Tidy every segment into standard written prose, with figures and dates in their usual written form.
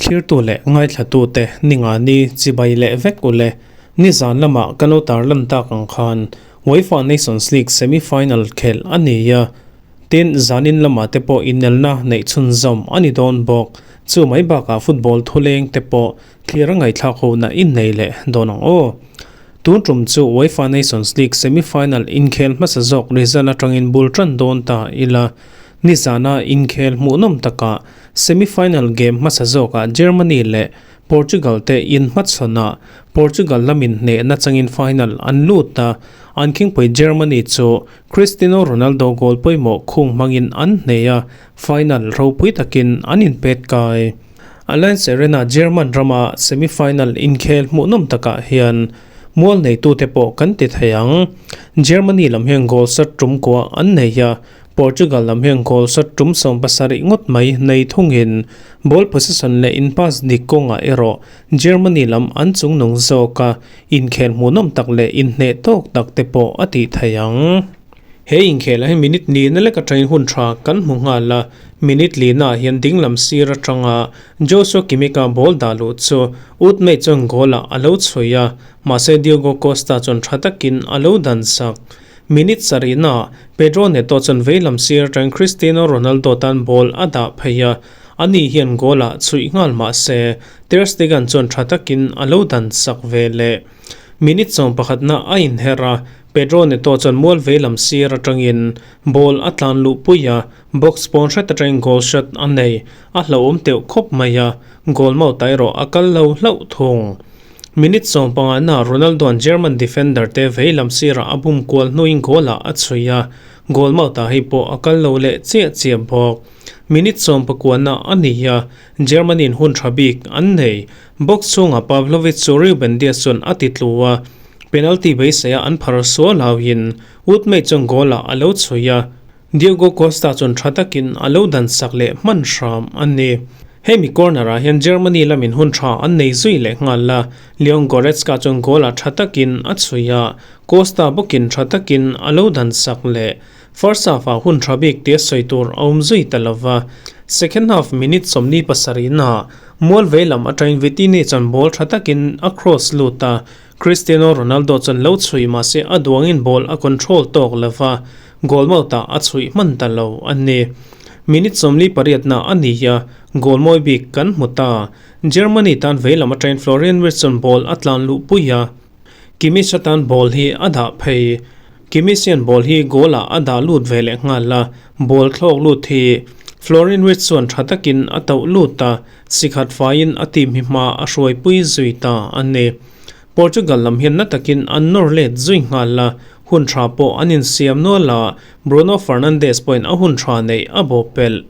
Thlirtu leh ngaithlatute ningani chibai leh vek ule. Nizan lamah kan lo tarlan tak ang khan UEFA Nations League semi-final khelh a ni a. Tin, zanin lamah te pawh inelna neih chhunzawm a ni dawn bawk. Chu mai bakah football thuleng te pawh thlir a ngaihthlak hona innei leh dawn ang aw. Tun tum chu UEFA Nations League semi-final inkhel hmasa zawk result atangin bul tan dawn ta ila. Nizana inkhel hmuhnawm takah semi-final game hmasa zawkah Germany leh Portugal te inhmachhawnah Portugal lamin hnehna changin final an lut a, an khingpui Germany chu Cristiano Ronaldo goal pawimawh khung hmangin an hneh a, final ropui takin an inpet kai. Allianz Arena German rama semi-final inkhel hmuhnawm takah hian mual neitute pawh kan ti thei ang. Germany lam hian goal sat tum kuah an nei a, Portugal lam hian goal sat tum 70 ngawt mai nei thungin ball possession leh in pass dik kawngah erawh Germany lam an chungnung zawk a, inkhel hmuhnawm tak leh inhneh tawk tak te pawh a tih thei ang. He inkhelah hian minute nihna lek atangin hun tha kan hmu nghal a, minute lihnaah hian dinglam sir atanga Joshua Kimmich-a ball dah luh chu Utmei chuan goal-ah a lo chhuih a, mahse Diogo Costa chuan tha takin a lo dan sak. Minute sarihnaah Pedro Neto chuan veilam sir atangin Cristiano Ronaldo tan ball a dah phei a, ani hian goal-ah chhuih nghal mahse Ter Stegen chuan tha takin a lo dan sak ve leh. Minute 11na a inher a, Pedro Neto chuan mual veilam sir atangin ball a tlan luh pui a, box pawn hret atangin goal shot a nei. A hlauhawm teuh khawp mai a, goal mouth ah erawh a kal lo hlauh thung. Minute 15 na Ronaldo-a'n German defender te veilam sirah a bum kual hnuin goal ah a chhui a, goal mouth ah hei pawh a kal lo leh chiah chiah bawk. Minute 19 na a ni a, Germany-in hun tha bik an nei. Box chhungah Pavlovic chu Ruben Dias chuan a ti tlu a, penalty beiseia an phar sual hauhin Woodmate chuan goal-ah a lo chhui a, Diogo Costa chuan tha takin a lo dan sak leh hman hram a ni. Hemi corner-ah hian Germany lamin hun tha an nei zui leh nghal a, Leon Goretzka chuan goal-ah tha takin a chhui a, Costa bawkin tha takin a lo dan sak leh. First half-ah hun tha bik tia sawi tur a awm zui ta lova, second half minute 27-ah Mual vei lam atangin Vitinha chuan ball tha takin a cross lut a, Cristiano Ronaldo chuan lo chhui mahse a duangin ball a control tawk lova, goal mouth-ah a chhuih hman ta lo a ni. Minute 48 na a ni a, goal mawi bik kan hmu ta. Germany tan vei lam atangin Florian Wirtz chuan ball a tlan luh pui a, Kimmich atan ball hi a dah phei. Kimmich hian ball hi goal ah a dah lut ve leh nghal a, ball thlawk lut hi Florian Wirtz chuan tha takin a tauh lut a, sikhat faiin a team hi hma a hruaipui zui ta a ni. Portugal lam hian na takin an nawr let zui nghal a, hun tha pawh an insiam nual a, Bruno Fernandes pawhin a hun tha neih a bawhpelh.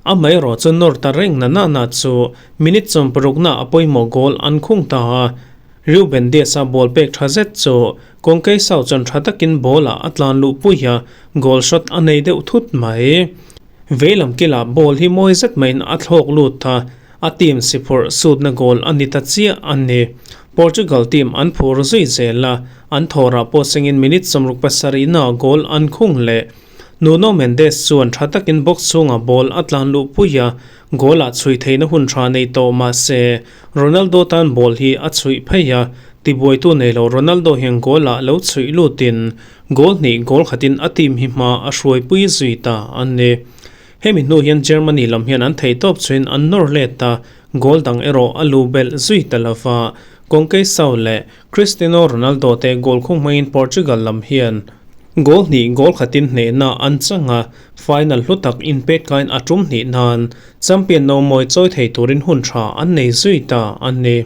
Amaherawh chu nawr ta reng na na na chu minute 60 na a pawimawh goal an khung ta a, Reuben Dias-a ball pek tha zet chu kawngkei sau chuan tha takin ball ah a tlan luh pui a, goal shot a nei deuh thut mai. Veilam kilah ball hi mawi zet maiin a thlawk lut a, a team si phurh sutna goal a ni ta chiah a ni. Portugal team an phur zui zel a, an thawrah pawh sengin minute 67 na goal an khung leh. Nuno Mendes chuan tha takin box chhungah ball a tlan luh pui a, goal ah chhuih theihna hun tha nei tawh mah se Ronaldo tan ball hi a chhuih phei a, tibuaitu nei lo Ronaldo hian goal ah lo chhuih lutin goal hnih goal khatin a team hi hma a hruaipui zui ta a ni. Hemi hnu hian Germany lam hian an theihtawp chuin an nawr let a, goal dang erawh a lu belh zui ta lova, Conceição leh Cristiano Ronaldo te goal khung hmangin Portugal lam hian goal hnih goal khatin hnehna an chang a, final hlu tak inpek kain a tum hnih nan champion no mawi chawi thei turin hun tha an nei zui ta a ni.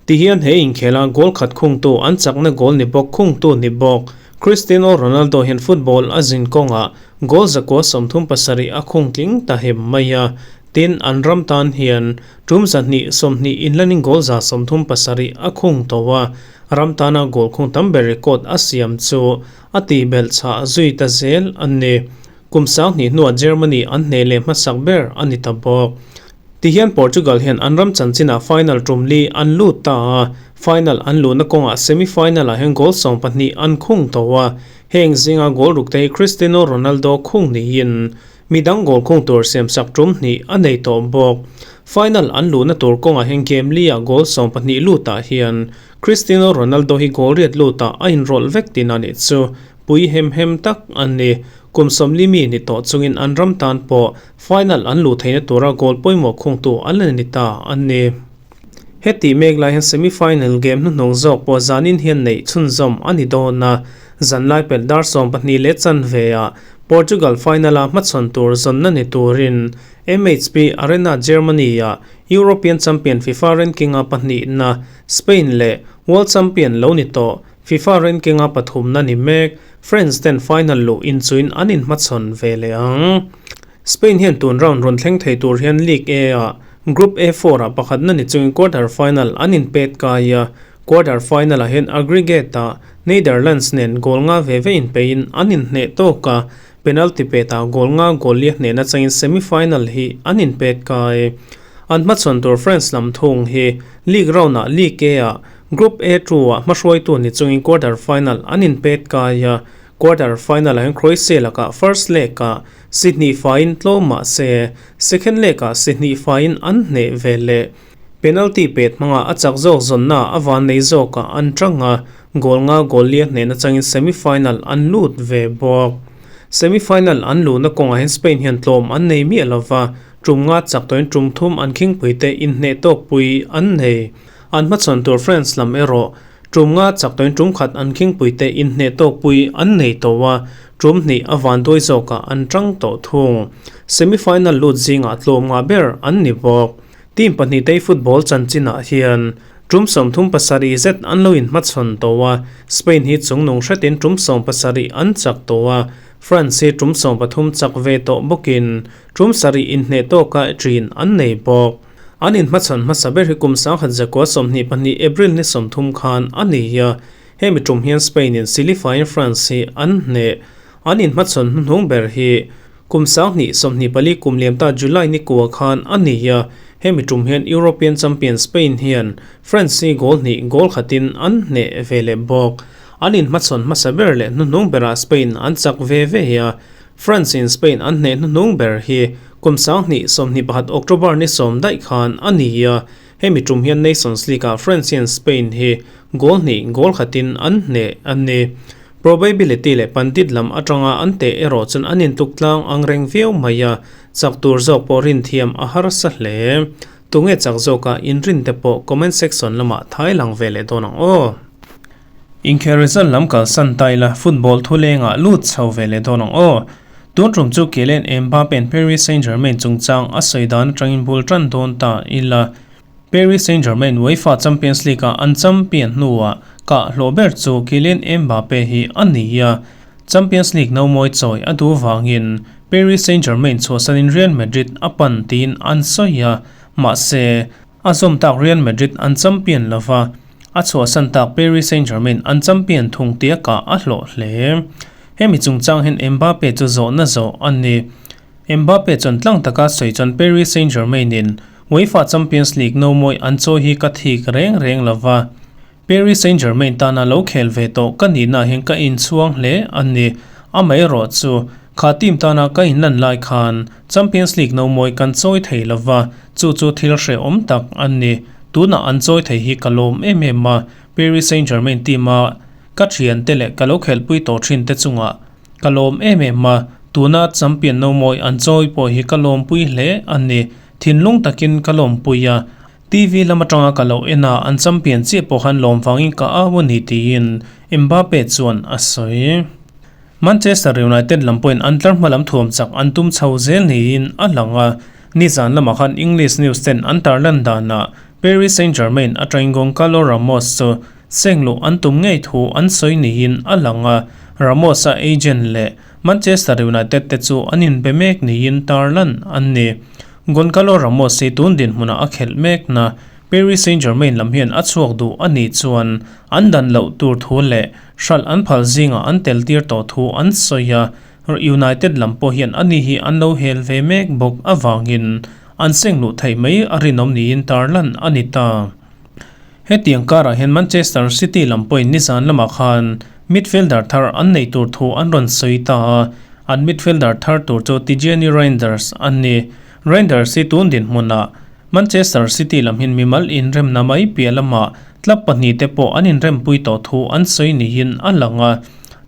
Tihian he inkhela goal khat khungtu an chakna goal ni bawk khungtu ni bawk Cristiano Ronaldo hian football a zin kawngah goal 137 a khung tling ta hem mai a, tin an ram tan hian tum 220 inlanin goal 137 a khung tawh a, ram tana goal khung tam ber record a siam chu a tih belh chhah zui ta zel a ni. Kum 20 hnuah Germany an hneh leh hmasak ber a ni ta bawk. Tihian Portugal hian an ram chanchinah final tum li an lut ta a, final an luhna kawngah semi-final ah hian goal 12 an khung tawh a. Heng zinga goal ruk te hi Cristiano Ronaldo khung niin midang goal khung tur siamsak tum hnih a nei tawh bawk. Final an luhna tur kawngah hian game li-ah goal 12 lutah hian Cristiano Ronaldo hi goal riat lutah a inrawlh vek tin a nih chu pui hem hem tak a ni. Kum 40 mi ni tawh chungin an ram tan pawh final an luh theihna tura goal pawimawh khungtu an la ni ta a ni. Heti mek lai hian semi-final game hnuhnung zawk pawh zanin hian neih chhunzawm a ni dawn a, zanlai pelh dar 12 leh chanve ah Portugal final-a hmachhawn tur zawnna ni turin MHP Arena Germany-ah European champion FIFA ranking-a pahnihna Spain leh World champion lo ni tawh FIFA ranking-a pathumna ni mek France ten final luh inchuin an inhmachhawn ve leh ang. Spain hian tun round rawn thleng thei tur hian League A-ah Group A four-ah pakhatna ni chungin quarter final an inpet kai a, quarter final-ah hian aggregate-ah Netherlands nen goal nga ve ve inpeiin an inhneh tawk a, penalty petah goal nga goal li a hnehna changin semi final hi an inpet kai. An hmachhawn tur France lam thung hi League round-ah League A-ah Group A two-ah hmahruaitu ni chungin quarter final an inpet kai a, Quarter final ah hian Croatia lakah first leg ah si hnih faiin tlawm mah se, second leg ah si hnih faiin an hneh ve leh. Penalty pet hmanga a chak zawk zawnna a van nei zawkah an tang a, goal nga goal li a hnehna changin semi final an lut ve bawk. Semi final an luhna kawngah hian Spain hian tlawm an nei miah lova, tum nga chak tawhin tum thum an khingpui te inhneh tawkpui an nei. An hmachhawn tur France lam erawh Tum nga chak tawhin tum khat an khingpuite inhneh tawkpui an nei tawh a, tum hnih a vanduai zawkah an tang tawh thung. Semi-final lut zingah tlawm nga ber an ni bawk. Team pahnihtei football chanchinah hian tum 37 zet an lo inhmachhawn tawh a, Spain hi chungnung hretin tum 17 an chak tawh a, France hi tum 13 chak ve tawh bawkin tum sarih inhneh tawka ṭin an nei bawk. An inhmachhawn hmasa ber hi kum 1922 April ni 30 khan a ni a, hemi tum hian Spain in Silifain France hi an hneh. An inhmachhawn hnuhnung ber hi kum 2024 kum liamta July ni kua khan a ni a, hemi tum hian European champion Spain hian France hi goal hnih goal khatin an hneh ve leh bawk. An inhmachhawn hmasa ber leh hnuhnung berah Spain an chak ve ve a, France in Spain an hneh hnuhnung ber hi kum 2021 October ni 10 daih khan a ni a, hemi tum hian Nations League ah France hian Spain hi goal hnih goal khatin an hneh a ni. Probability leh pandit lam atanga an teh erawh chuan an intuk tlang ang reng viau mai a, chak tur zawk pawh rinthiam a harsa hle. Tunge chak zawka inrin te pawh comment section lamah thai lang ve leh dawn ang aw. Inkhel result lam kalsan ta ila football thulengah lut chho ve leh dawn ang aw. Tun tum chu Kylian Mbappe-a'n Paris Saint-Germain chungchang a sawi dan atangin bul tan dawn ta ila. Paris Saint-Germain UEFA Champions League-ah an champion hnuah kah hlawh ber chu Kylian Mbappe hi a ni a. Champions League no mawi chawi a duh vangin Paris Saint-Germain chhuahsanin Real Madrid a pan tiin an sawi a, mahse, A zawm tak Real Madrid an champion lova, a chhuahsan tak Paris Saint-Germain an champion thung tia kah a hlawh hle. Hemi chungchang hian Mbappe chu zawhna zawh a ni. Mbappe chuan tlang taka sawi chuan Paris Saint-Germain in UEFA Champions League no mawi an chawi hi ka thik reng reng lova, Paris Saint-Germain tana lo khel ve tawh ka nihna hian ka inchhuang hle a ni. Amaherawh chu, kha team tana ka inlan lai khan Champions League no mawi kan chawi thei lova, chu chu thil hrehawm tak a ni. Tunah an chawi thei hi ka lawm em em a, Paris Saint-Germain team a ka thiante leh ka lo khelpui tawh thin te chungah ka lawm em em a, tuna champion no mawi an chawi pawh hi ka lawmpui hle a ni. Thinlung takin ka lawmpui a, TV lam atanga ka lo en a, an champion chiah pawh khan lawm vangin ka au a ni tiin Mbappe chuan a sawi. Manchester United lam pawhin an tlar hma lam thuam chak an tum chho zel niin a lang a, nizan lamah khan English news ten an tarlan danah Paris Saint-Germain atangin Goncalo Ramos chu seng luh an tum ngei thu an sawi niin a lang a, Ramos-a agent leh Manchester United te chu an inbe mek niin tarlan an ni. Goncalo Ramos hi tun dinhmunah a khelh mek na Paris Saint-Germain lam hian a chhuak duh a nih chuan an dan loh tur thu leh hralh an phal zingah an tel tir tawh thu an sawi a, United lam pawh hian ani hi an lo hel ve mek bawk avangin an seng luh theih mai a rinawm niin tarlan a ni ta. Hetiang karah hian Manchester City lam pawhin nizan lamah khan midfielder thar an nei tur thu an rawn sawi ta a, an midfielder thar tur chu Tijjani Reijnders a ni. Reijnders hi tun dinhmunah Manchester City lam hian mimal inremna mai piah lamah club pahnihte pawh an inrempui tawh thu an sawi niin a lang a,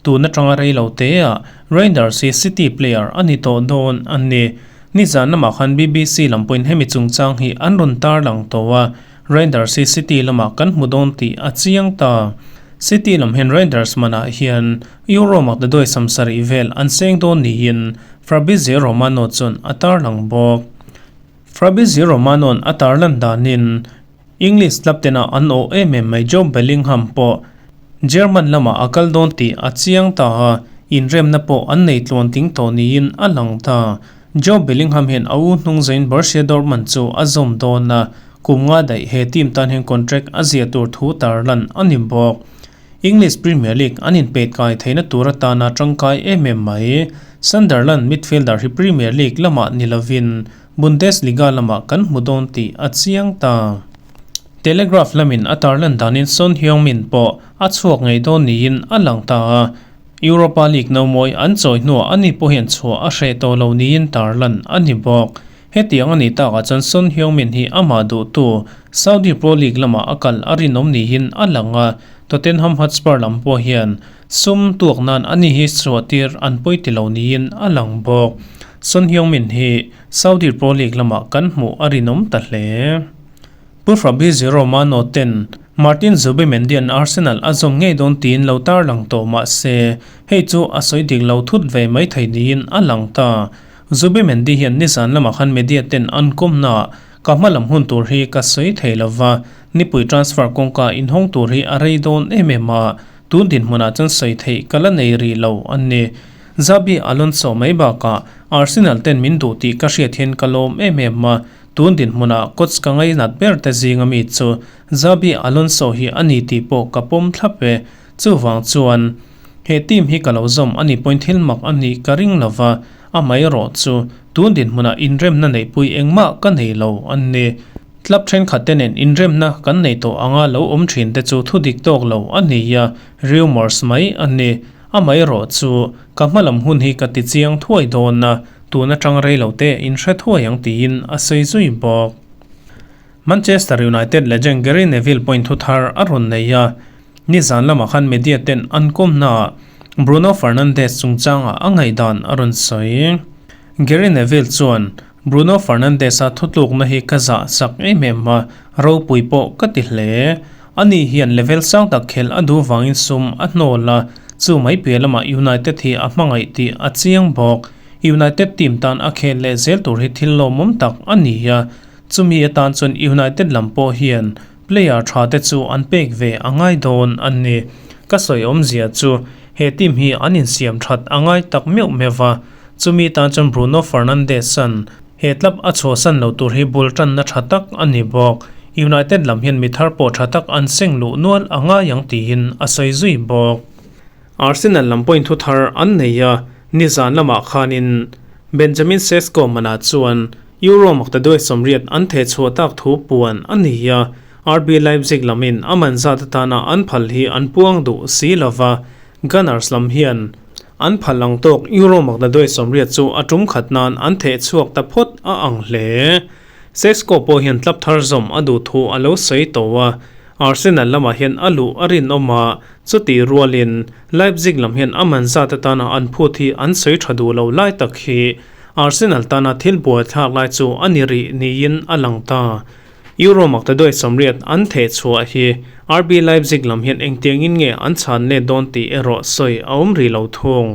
tun atanga rei lo teah Reijnders hi City player a ni tawh dawn a ni. Nizan lamah khan BBC lam pawhin hemi chungchang hi an rawn tarlang tawh a, Reijnders hi City lamah kan hmu dawn tih a chiang ta. City lam hian Reijnders manah hian Euro maktaduai samsarih vel an seng dawn niin Fabrizio Romano chuan a tarlang bawk. Fabrizio Romano'n a tarlan danin English club tena an awh em em mai Jobe Bellingham pawh German lamah a kal dawn tih a chiang ta a, inremna pawh an nei tluan tling tawh niin a lang ta. Jobe Bellingham hian a u hnung zain Borussia Dortmund chu a zawm dawn a, kum nga daih he team tan hian contract a ziah tur thu tarlan a ni bawk. English Premier League an inpet kai theihna tur atana tangkai em em mai. Sunderland midfielder hi Premier League lamah ni lovin Bundesliga lamah kan hmu dawn tih a chiang ta. Telegraph lamin a tarlan danin Son Heung-min pawh a chhuak ngei dawn niin a lang ta a, Europa League nomawi an chawi hnuah ani pawh hian chhuah a hreh tawh lo niin tarlan a ni bawk. Hetiang a nih takah chuan Son Heung-min hi amah duhtu Saudi Pro League lamah a kal a rinawm niin a lang a, Tottenham Hotspur lam pawh hian sum tuak nan ani hi chhuahtir an pawi ti lo niin a lang bawk. Son Heung-min hi Saudi Pro League lamah kan hmuh a rinawm ta hle. Pu Fabrizio Romano ten Martin Zubimendi-a'n Arsenal a zawm ngei dawn tiin lo tarlang tawh mah se, hei chu a sawi dik lo thut ve mai thei niin a lang ta. Zubimendi hian nizan lamah khan media ten an kawmnaah ka hma lam hun tur hi ka sawi thei lo va, nipui transfer kawngka inhawng tur hi a rei dawn em em a, tun dinhmunah chuan sawi theih ka la nei rih lo a ni. Xabi Alonso mai bakah Arsenal ten min duh tih ka hriat hian ka lawm em em a, tun dinhmunah coach ka ngainat ber te zinga mi chu Xabi Alonso hi a ni tih pawh ka pawm thlap e. Chuvang chuan he team hi ka lo zawm a ni pawhin thil mak a nih ka ring lo va, amaherawh chu tun dinhmunah inremna neihpui engmah ka nei lo a ni. Club thenkhat te nen inremna kan nei tawh anga lo awm thin te chu thu dik tawk lo a ni a, rumours mai a ni. Amaherawh chu ka hmalam hun hi ka ti chiang thuai dawn a, tun atang rei lo te inhre thuai ang tiin a sawi zui bawk. Manchester United legend Gary Neville pawhin thu thar a rawn nei a, nizan lamah khan media ten an kawmnaah Bruno Fernandes chungchangah a ngaihdan a rawn sawi. Gary Neville chuan, Bruno Fernandes-a thutlukna hi ka zah chak em em a, ropui pawh ka ti hle. Ani hian level sang tak khelh a duh vangin sum a hnawl a, chu mai piah lamah United hi a hmangaih tih a chiang bawk. United team tan a khel leh zel tur hi thil lawmawm tak a ni a, Chumi atan chuan United lam pawh hian player tha te chu an pek ve a ngai dawn a ni. Ka sawi awmzia chu he team hi an insiam that a ngai tak meuh meuh va, chumi tan chuan Bruno Fernandes-a'n he club a chhuahsan lo tur hi bul tanna tha tak a ni bawk. United lam hian mi thar pawh tha tak an seng luh nual a ngai ang tiin a sawi zui bawk. Arsenal lam pawhin thu thar an nei a, nizan lamah khanin Benjamin Sesko manah chuan Euro maktaduai 80 an theh chhuah tak thu puan a ni a, RB Leipzig lamin a man zat atana an phal hi an puang duh si lova, Gunners lam hian an phal ang tawk Euro maktaduai 80 chu a tum khat nan an theh chhuak ta phawt a ang hle. Sesko pawh hian club thar zawm a duh thu a lo sawi tawh a, Arsenal lamah hian a luh a rinawm a, chutih rualin Leipzig lam hian a man zat atana an phut hi an sawi tha duh lo lai tak hi Arsenal tana thil buaithlak lai chu a ni rih niin a lang ta. Euro maktaduai 80 an theh chhuah hi RB Leipzig lam hian engtiangin nge an chhan let dawn tih erawh sawi a awm rih lo thung.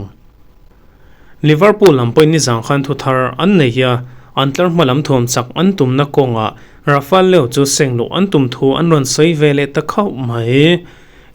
Liverpool lam pawhin nizang khan thu thar an nei a, an tlar hma lam thuam chak an tumna kawngah Rafael Leao chu seng luh an tum thu an rawn sawi ve leh ta khauh mai.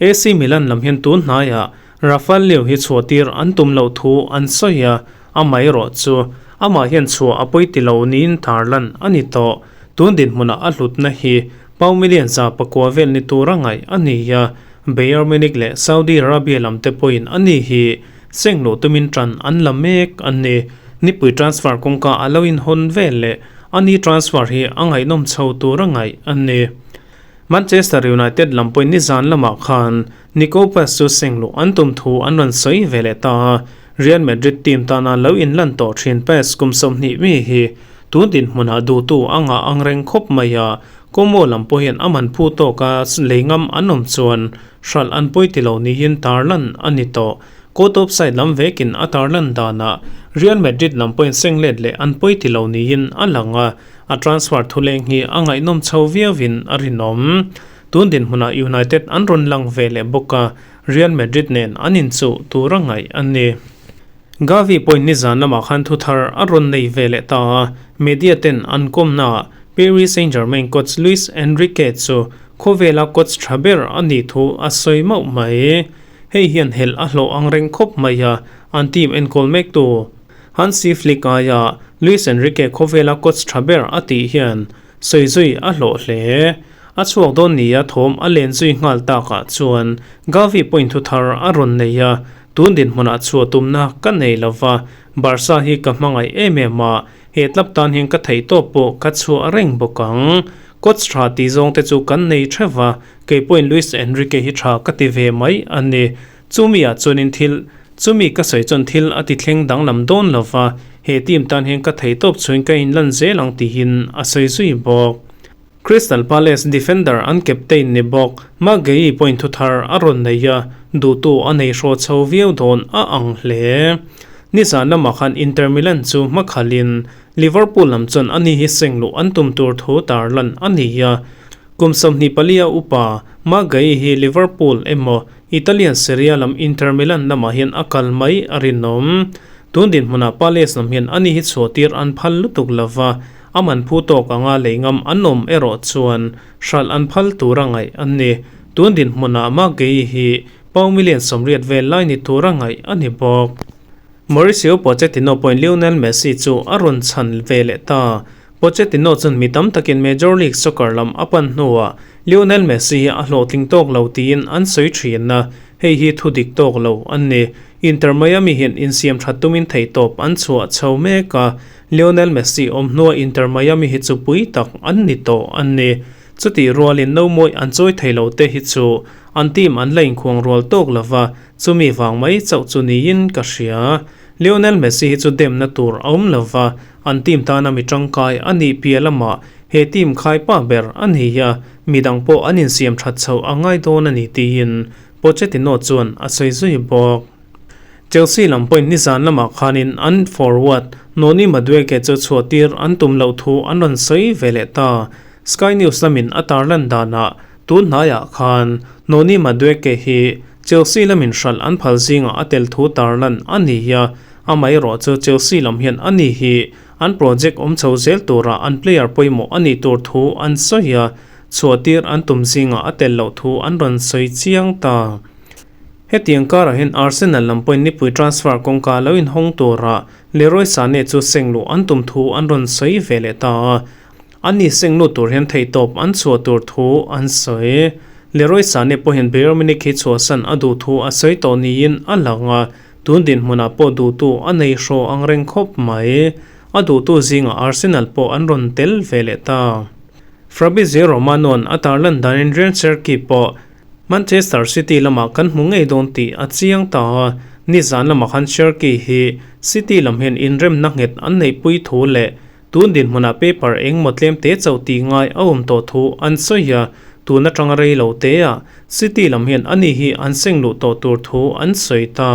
AC Milan lam hian tun hnaiah Rafael Leao hi chhuahtir an tum loh thu an sawi a, amaherawh chu amah hian chhuah a pawi ti lo niin tarlan a ni tawh. Tun dinhmunah a hlutna hi pau million 9% vel ni tura ngaih a ni a, Bayern Munich leh Saudi Arabia lam te pawhin a ni hi seng luh tumin tan an la mek a ni. Nipui transfer kawngka a lo inhawn vel leh a ni transfer hi a ngaihnawm chho tura ngaih a ni. Manchester United lam pawhin nizan lamah khan Nico Paz chu sengluh an tum thu an rawn sawi ve leh ta a, Real Madrid team tana lo inlan tawh thin Paz kum 20 mi hi tun dinhmunah duhtu a ngah ang reng khawp mai a, Como lam pawh hian a man phu tawka lei ngam an awm chuan hralh an pawi ti lo niin tarlan a ni tawh. Court offside lam vekin a tarlan danah Real Madrid lam pawhin seng let leh an pawi ti lo niin a lang a, a transfer thuleng hi a ngaihnawm chho viauin a rinawm. Tun dinhmunah United an rawn lang ve leh bawk a, Real Madrid nen an inchuh tur a ngaih a ni. Gavi pawhin nizan lamah khan thuthar a rawn nei ve leh ta a, media ten an kawmnaah Paris Saint-Germain coach Luis Enrique chu khawvela coach tha ber a nih thu a sawi mauh mai. Hei hian helh a hlawh ang reng khawp mai a, an team enkawl mektu Hansi Flick aia Luis Enrique khawvela coach tha ber a tih hian sawi zui a hlawh hle. A chhuak dawn nia thawm a len zui nghal takah chuan Gavi pawhin thuthar a rawn nei a, Tun dinhmunah chhuah tumna ka nei lo va, Barca hi ka hmangaih em em a, he club tan hian ka theih tawp pawh ka chhuah reng bawk ang. Coach tha tih zawng te chu kan nei theuh va, kei pawhin Luis Enrique hi tha ka ti ve mai a ni. Chumi ah chuanin thil, chumi ka sawi chuan thil a ti thleng danglam dawn lo va, he team tan hian ka theih tawp chhuin ka inlan zel ang tihin a sawi zui bawk. Crystal Palace defender an captain ni bawk Maguire pawhin thuthar a rawn nei a, duhtu a nei hraw chho viau dawn a ang hle. Nizan lamah khan Inter Milan chu hmakhalin Liverpool lam chuan ani hi seng luh an tum tur thu tarlan a ni a. Kum 24 a upa Maguire hi Liverpool emaw Italian Serie A lam Inter Milan lamah hian a kal mai a rinawm. Tun dinhmunah Palace lam hian ani hi chhuahtir an phal lutuk lova, A man phu tawk anga lei ngam an awm erawh chuan hralh an phal tur a ngaih an ni. Tun dinhmunah Maguey hi pau million 80 vel lai ni tur a ngaih a ni bawk. Mauricio Pochettino pawhin Lionel Messi chu a rawn chhan ve leh ta. Pochettino chuan mi tam takin Major League Soccer lam a pan hnuah Lionel Messi hi a hlawhtling tawk lo tiin an sawi thin a, hei hi thu dik tawk lo an ni. Inter Miami hian insiam that tumin theihtawp an chhuah chho mek a, Lionel Messi awm hnua Inter Miami hi chu pui tak an ni tawh an ni. Chutih rualin no mawi an chawi thei lo te hi chu an team an la inkhuang rual tawk lo va, chumi vang mai chauh chu niin ka hria. Lionel Messi hi chu demna tur a awm lo va, an team tana mi tangkai a nih piah lamah he team khai pa ber a ni a, midang pawh an insiam that chhoh a ngai dawn a ni tiin Pochettino chuan a sawi zui bawk. Chelsea lam pawhin nizan lamah khanin an forward Noni Madueke chu chhuahtir an tum loh thu an rawn sawi ve leh ta. Sky News lamin a tarlan danah tun hnaiah khan Noni Madueke hi Chelsea lamin hralh an phal zingah a tel thu tarlan a ni a, amaherawh chu Chelsea lam hian ani hi an project awm chho zel tura an player pawimawh a nih tur thu an sawi a, chhuahtir an tum zingah a tel loh thu an rawn sawi chiang ta. Hetiang karah hian Arsenal lam pawhin nipui transfer kawngka lo inhawng tura Leroy Sane chu seng luh an tum thu an rawn sawi ve leh ta a. Ani seng lut tur hian theihtawp an chhuah tur thu an sawi. Leroy Sane pawhin Bayern Munich hi chhuahsan a duh thu a sawi tawh niin a lang a, tun dinhmunah pawh duhtu a nei hraw ang reng khawp mai. A duhtu zingah Arsenal pawh an rawn tel ve leh ta. Fabrizio Romano-a'n a tarlan danin Real Cherki pawh Manchester City lamah kan hmu ngei dawn tih a chiang ta a, nizan lamah khan Cherki hi City lam hian inremna nghet an neihpui thu leh tun dinhmunah paper engmaw tlem te chauh tih ngai a awm tawh thu an sawi a, tun atanga rei lo te ah City lam hian ani hi an seng luh tawh tur thu an sawi ta.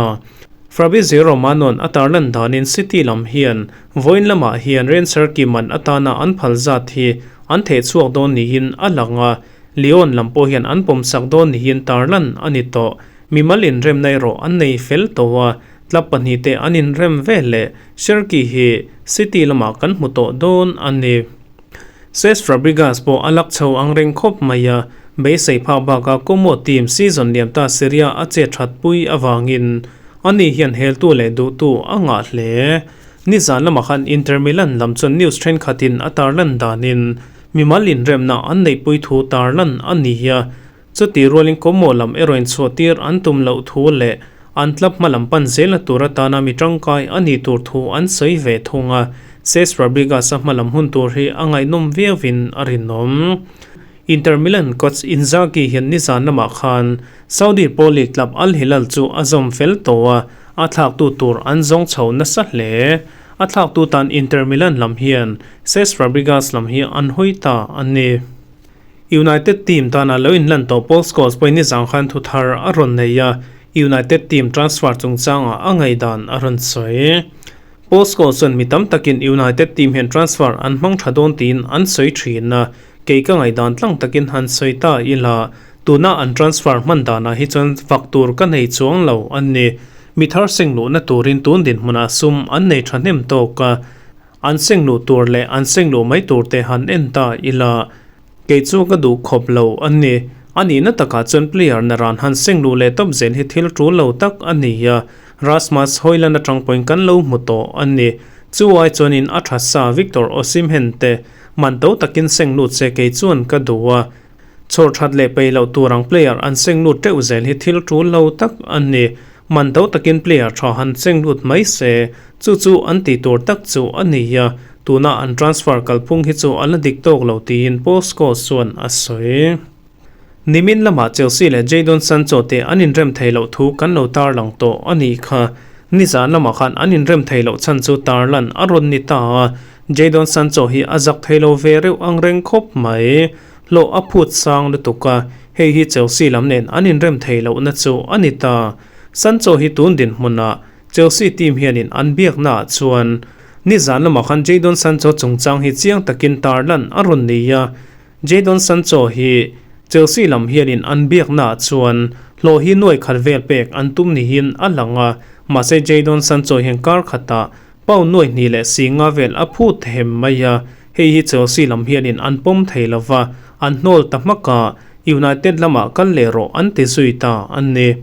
Fabrizio Romano-a'n a tarlan danin City lam hian vawiin lamah hian Rayan Cherki man atana an phal zat hi an thehchhuak dawn niin a lang a, Lyon lam pawh hian an pawmsak dawn niin tarlan a ni tawh. Mimal inremna erawh an nei fel tawh a, club pahnihte an inrem vel leh Cherki hi City lamah kan hmu tawh dawn a ni. Cesc Fabregas pawh a lak chho ang reng khawp mai a, beisei phak bakah Como team season liam ta Serie A a chet that pui avangin ani hian heltu leh duhtu a ngah hle. Nizan lamah khan Inter Milan lam chuan news thenkhatin a tarlan danin Mimal inremna an neihpui thu tarlan a ni a, chutih rualin Como lam erawh inchhuahtir an tum loh thu leh an club hmalam pan zela tur atana mi tangkai a nih tur thu an sawi ve thung a, Cesc Fabregas-a hmalam hun tur hi a ngaihnawm viauin a rinawm. Inter Milan coach Inzaghi hian nizan lamah khan Saudi Pro League club Al Hilal chu a zawm fel tawh a, a thlaktu tur an zawng chho nasa hle. A thlaktu tan Inter Milan lam hian Cesc Fabregas lam hi an hawi ta a ni. United team tana lo inlan tawh Paul Scholes pawhin nizan khan thu thar a rawn nei a, United team transfer chungchangah a ngaihdan a rawn sawi. Paul Scholes chuan mi tam takin United team hian transfer an hmang tha dawn tiin an sawi thin a, kei ka ngaihdan tlang takin han sawi ta ila, tuna an transfer hman danah hi chuan fak tur ka nei chuang lo a ni. Mi thar seng luhna turin tun dinhmunah sum an nei thahnem tawk a, an seng luh tur leh an seng luh mai tur te han en ta ila, kei chu ka duh khawp lo a ni. A nihna takah chuan player na ran han seng luh leh tawp zel hi thil tul lo tak a ni a, Rasmus Hojlund atang pawhin kan lo hmu tawh a ni. Chu ai chuanin a tha sa Victor Osimhen te man to takin seng lut se kei chuan ka duh a. Chhawr that leh peih loh tur ang player an seng lut teuh zel hi thil tul lo tak a ni. Man to takin player tha han seng lut mai se, chu chu an tih tur tak chu a ni a, tuna an transfer kalphung hi chu a la dik tawk lo tiin Paul Scholes chuan a sawi. Nimin lamah Chelsea leh Jadon Sancho te an inrem thei loh thu kan lo tarlang tawh a nih kha. Nizan lamah khan an inrem thei loh chhan chu tarlan a rawn ni ta a, Jadon Sancho hi a zak thei lo ve reuh ang reng khawp mai. Hlawh a phut sang lutuk a, hei hi Chelsea lam nen an inrem thei lohna chu a ni ta. Sancho hi tun dinhmunah Chelsea team hianin an biaknaah chuan nizan lamah khan Jadon Sancho chungchang hi chiang takin tarlan a rawn ni a, Jadon Sancho hi Chelsea lam hianin an biaknaah chuan hlawh hi nuai khat vel pek an tum niin a lang a, mahse Jadon Sancho hian kar khatah pound nuai hnih leh si nga vel a phut hem mai a, hei hi Chelsea lam hianin an pawm thei lo va, an hnawl ta hmak a, United lamah kal leh rawh an ti zui ta a ni.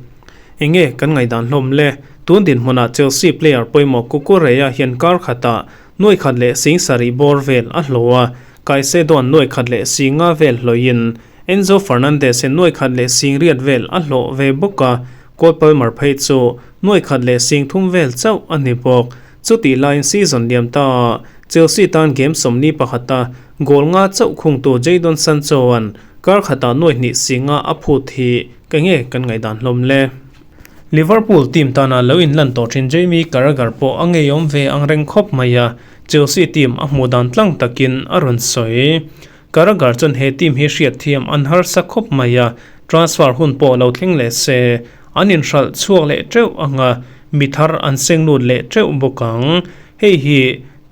Enge kan ngaihdan hlawm le? Tun dinhmunah Chelsea player pawimawh Cucurella hian kar khatah Nuai khat leh sing sarih bawr vel a hlawh a, Caicedo-a'n nuai khat leh sing nga vel hlawhin Enzo Fernandez-in nuai khat leh sing riat vel a hlawh ve bawk a, Cole Palmer phei chu nuai khat leh sing thum vel chauh a ni bawk. Chutih laiin season liam ta a Chelsea tan game sawmni pakhata goal nga chauh khungtu Jadon Sancho-a'n kar khatah nuai hnih sing nga a phut hi ka nge kan ngaihdan hlawm le. Liverpool team tana lo inlan tawh thin Jamie Carragher pawh a ngeiawm ve ang reng khawp mai a, Chelsea team a hmuh dan tlang takin a rawn sawi. Carragher chuan he team hi hriatthiam an harsa khawp mai a, transfer hun pawh lo thleng leh se, an inhralh chhuak leh teuh ang a, mi thar an seng lut leh teuh bawk ang. Hei hi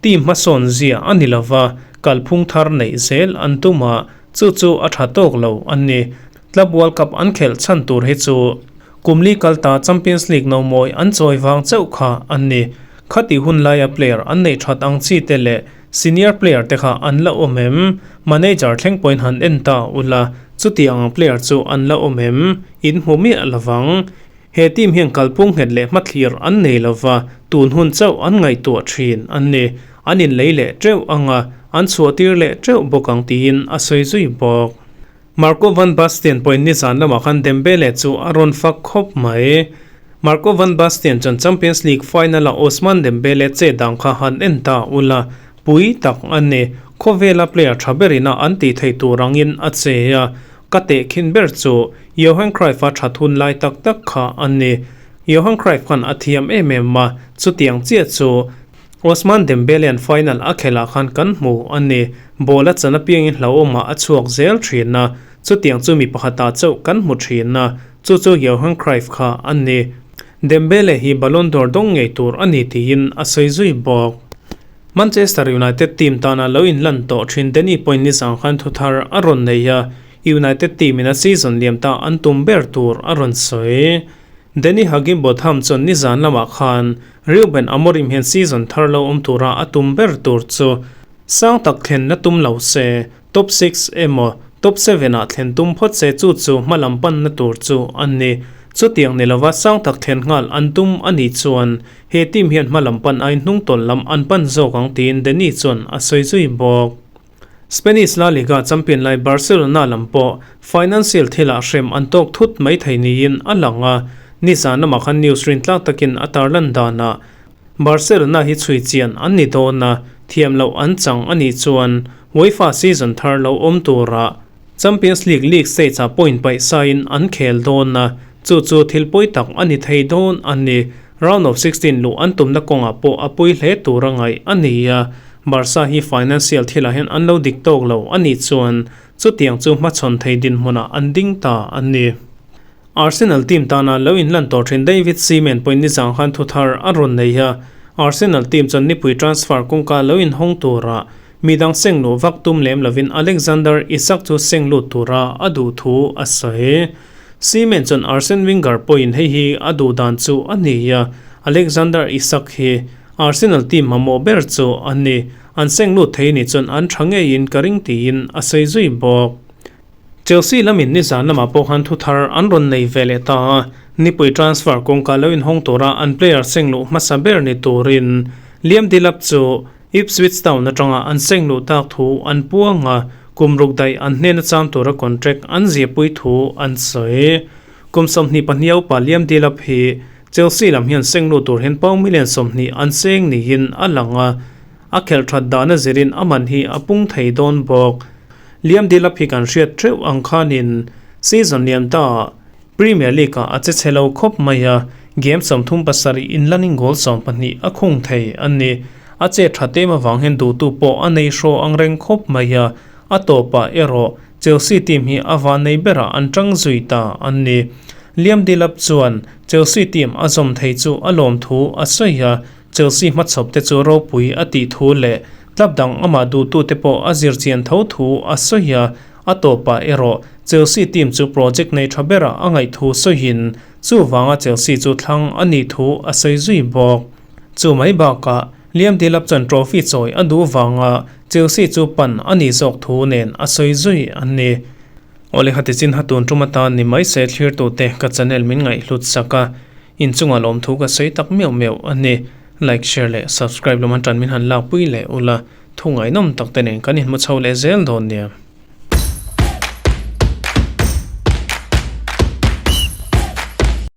team hmasawn zia a ni lova, kalphung thar neih zel an tum a, chu chu a tha tawk lo a ni. Club World Cup an khelh chhan tur hi chu Kum li kal ta Champions League no mawi an chawi vang chauh kha an ni. Khati hun laia player an neih that ang chi te leh senior player te kha an la awm em? Manager thleng pawhin han en ta ula, chuti ang player chu an la awm em? In hmu miah lovang. He team hian kalphung nghet leh hmathlir an nei lova, tun hun chauh an ngaihtuah thin an ni. An inlei leh teuh ang a, an chhuahtir leh teuh bawk ang tiin a sawi zui bawk. Marco van Basten pawhin nizan lamah khan Dembele chu a rawn fak khawp mai. Marco van Basten chuan Champions League final-a Ousmane Dembele che dang kha han en ta ula, pui tak a ni. Khawvela player tha berina an tih theih tur angin a che a, ka tehkhin ber chu Johan Cruyff-a that hun lai tak tak kha a ni. Johan Cruyff khan a thiam em em a, chutiang chiah chu Ousmane Dembele-a'n final a khelh ah khan kan hmu a ni. Ball a chan apiangin hlauhawmah a chhuak zel thin a, chutiang chu mi pakhatah chauh kan hmu thin a, chu chu Johan Cruyff kha a ni. Dembele hi Ballon d'Or dawng ngei tur a ni tiin a sawi zui bawk. Manchester United team tana lo inlan tawh thin Danny pawhin nizang khan thu thar a rawn nei a, United team in a season liam ta an tum ber tur a rawn sawi. Danny Higginbotham chuan nizan lamah khan Reuben Amorim hian season thar lo awm tura a tum ber tur chu sang tak thlen la tum lo se, top six emaw top seven ah thlen tum phawt se chu chu hma lam panna tur chu a ni. Chutiang ni lova sang tak thlen nghal an tum a nih chuan he team hian hma lam pan aiin hnungtawlh lam an pan zawk ang tiin Danny chuan a sawi zui bawk. Spanish La Liga champion lai Barcelona lam pawh financial thilah hrem an tawk thut mai thei niin a lang a, nizan lamah khan news rintlak takin a tarlan danah Barcelona hi chhui chian an ni dawn a, thiam loh an chang a nih chuan UEFA season thar lo awm turah Champions League league stage-ah point paih sain an khel dawn a, chu chu thil pawi tak a ni thei dawn a ni. Round of 16 luh an tumna kawngah pawh a pawi hle tur a ngaih a ni a, Barca hi financial thilah hian an lo dik tawk lo a nih chuan chutiang chu hmachhawn thei dinhmunah an ding ta a ni. Arsenal team tana lo inlan tawh thin David Seaman pawhin nizang khan thu thar a rawn nei a, Arsenal team chuan nipui transfer kawngka lo inhawng turah Mi dang seng luh vak tum lem lovin Alexander Isak chu seng lut tura a duh thu a sawi. Seaman chuan Arsene Wenger pawhin hei hi a duh dan chu a ni a, Alexander Isak hi Arsenal team mamawh ber chu a ni. An seng lut thei ni chuan an tha ngeiin ka ring tiin a sawi zui bawk. Chelsea lamin nizan lamah pawh khan thu thar an rawn nei ve leh ta a, nipui transfer kawngka lo inhawng tura an player seng luh hmasa ber ni turin Liam Delap chu Ipswich Town atanga an seng luh tak thu an puang a, kum ruk daih an hnena cham tura contract an ziahpui thu an sawi. Kum 22 upa Liam Delap hi Chelsea lam hian seng luh tur hian pound million 20 an seng niin a lang a, a khelh that dahna zirin a man hi a pung thei dawn bawk. Liam Delap hi kan hriat theuh ang khanin season liam ta Premier League ah a che chhe lo khawp mai a, game 37 inlanin goal 12 a khung thei a ni. A che tha tem avang hian duhtu pawh a nei hraw ang reng khawp mai a, a tawpah erawh Chelsea team hi a van nei berah an tang zui ta a ni. Liam Delap chuan Chelsea team a zawm thei chu a lawm thu a sawi a, Chelsea hmachhawp te chu ropui a tih thu leh club dang amah duhtute pawh a zir chian tho thu a sawi a, a tawpah erawh Chelsea team chu project nei tha berah a ngaih thu sawiin chuvanga Chelsea chu thlang a nih thu a sawi zui bawk. Chu mai bakah Liam Delap chuan trophy chawi a duh vanga Chelsea chu pan a nih zawk thu nen a sawi zui a ni. Awle khati chin ha tun tum atan ni mai se thlirtute ka channel min ngaihhlut sak a, inchunga lawmthu ka sawi tak meuh meuh a ni. Like, share leh subscribe lam atang min han lakpui leh ula, thu ngaihnawm tak te nen kan inhmu chho leh zel dawn nia.